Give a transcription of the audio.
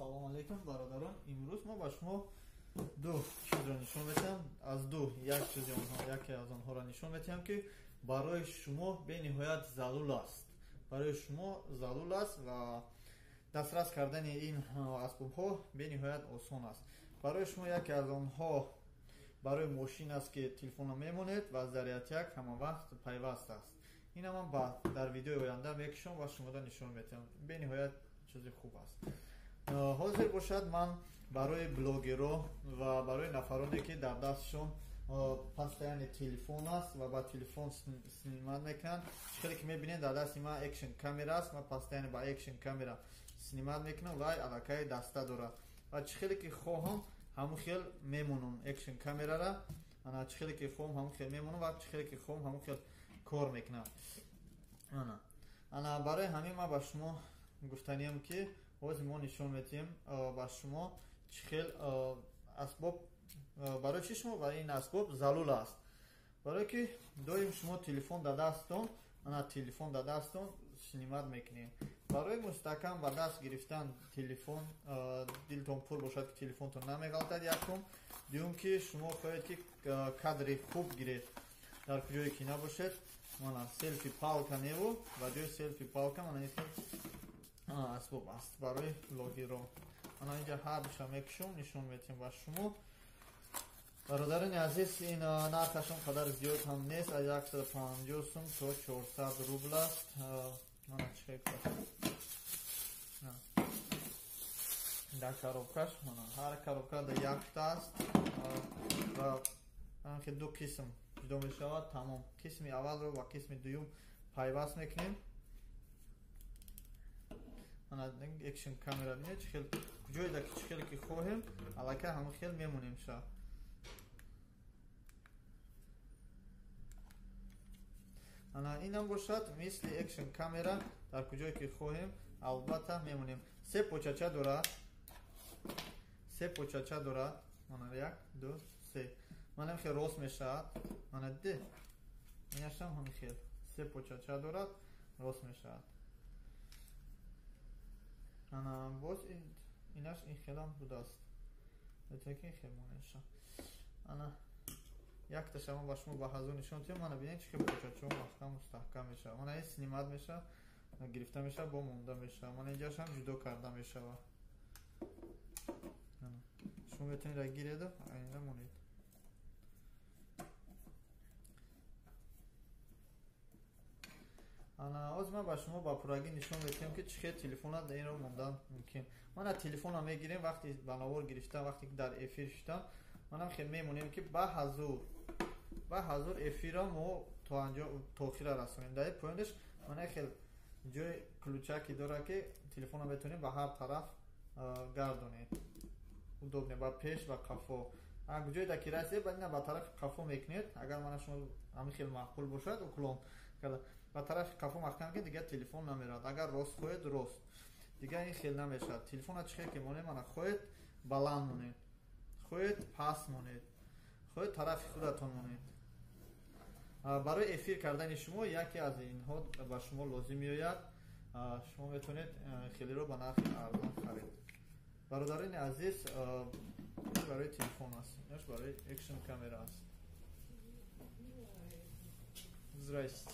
Салом алейкум, бародарон. Имрӯз мо ба шумо ду чизро нишон медиҳам. Аз ду як чизи онҳо, яке аз онҳоро нишон медиҳам, ки барои шумо бениҳоят залул аст. Барои шумо залул аст ва дастрас кардани ин асбобҳо бениҳоят осон аст. Барои шумо яке аз онҳо барои мошин аст, ки телефонро мемонед ва зарядяк ҳама вақт пайваст аст. Ина ман дар видеои оянда мекушам ва шумода нишон медиҳам. Бениҳоят чизи хуб аст. Ҳозир бошад, ман барои блогерро ва барои нафароне, ки дар дастшон постоянно телефон аст ва ба телефон снимать мекунанд. Хеле ки мебинед, дар дасти ман экшн камера аст. Ман постоянно ба экшн камера снимать мекунам ва аллакай даста дорад ва чӣ хеле ки хоҳам, ҳамун хел мемонам экшн камерара. Ана, чӣ хеле ки хоҳам, ҳамун хел мемонам ва чӣ хеле ки хоҳам, ҳамун хел кор мекунам. Ана, барои ҳамин ман ба шумо гуфтаниям, ки ҳозир мо нишон медиҳем ба шумо чӣ хел асбоб барои чӣ шумо ва ин асбоб залул аст. Барое ки доим шумо телефон дар дастон, ана, телефон дар дастон снимать мекунед. Барои мустаҳкам ба даст гирифтан телефон, дилтон пур бошад, ки телефонтон намеғалтад, якум. Дуюм, ки шумо хоҳед, ки кадри хуб гиред, дар куҷое ки набошед. Мана селфи палка неву, ба ҷои селфи палка мана ин асбоб аст барои блогерро. Ана, инҷа ҳардуша мекушам, нишон медиҳем ба шумо. Бародарони азиз, ин нархаш он қадар зиёд ҳам нест, аз 150 сум то 400 рубл аст. Мана чӣ дар коробкаш, мана ҳар коробка дар якта аст ва анхи ду қисм ҷудо мешавад, тамом. Қисми аввалро ва қисми дуюм пайваст мекунем. Ана экшн камера, бинед, чӣ хел куҷое ки чӣ хеле ки хоҳем, аллакай ҳамон хел мемонем ша. Ана, инам бошад мисли экшн камера, дар куҷое ки хоҳем, албатта мемонем. Се почача дорад, се почача дорад. Мана, як, ду, се. Манам хел рост мешавад. Мана, диде, инашам ҳамин хел се почача дорад, рост мешавад. Ана, боз инаш ин хелам будааст, метавонед ки ин хел монеша. Ана, якташа ман ба шумо ба ҳазур нишон диҳам. Мана, бинед, чӣ хел почачаҳо маҳкам, мустаҳкам мешавад. Мана, ин снимать мешавад, гирифта мешавад, бо монда мешавад. Мана, инҷашам ҷудо карда мешавад. Шумо метавонед гиреду айна монед. Ана, ҳозир ман ба шумо ба пуррагӣ нишон медиҳам, ки чӣ хел телефона дар инро мондан мумкин. Мана, телефона мегирем, вақти ба навор гирифтан, вақте ки дар эфир шудан, манам хел мемонем, ки ба ҳазур эфирро мо то охира расонем. Дар поёнаш мана хел ҷои ключаки дорад, ки телефонро метавонем ба ҳар тараф гардонед, удобно, ба пеш ва қафо. Ҷое дар ки расед, ба ина ба тарафи қафо мекунед. Агар мана шумо ҳамин хел маъқул бошад, уклон карда ба тарафи қафо маҳкам ки дигар телефон намеравад. Агар рост хоҳед, рост, дигар ин хел намешавад. Телефона чӣ хел ки монед, мана, хоҳед баланд монед, хоҳед паст монед, хоҳед тарафи худатон монед. Барои эфир кардани шумо яке аз инҳо ба шумо лозим меояд. Шумо метавонед хелеро ба нархи арзон харед. Бародарони азиз, барои телефон аст, инаш барои экшн камера аст. Здрасте.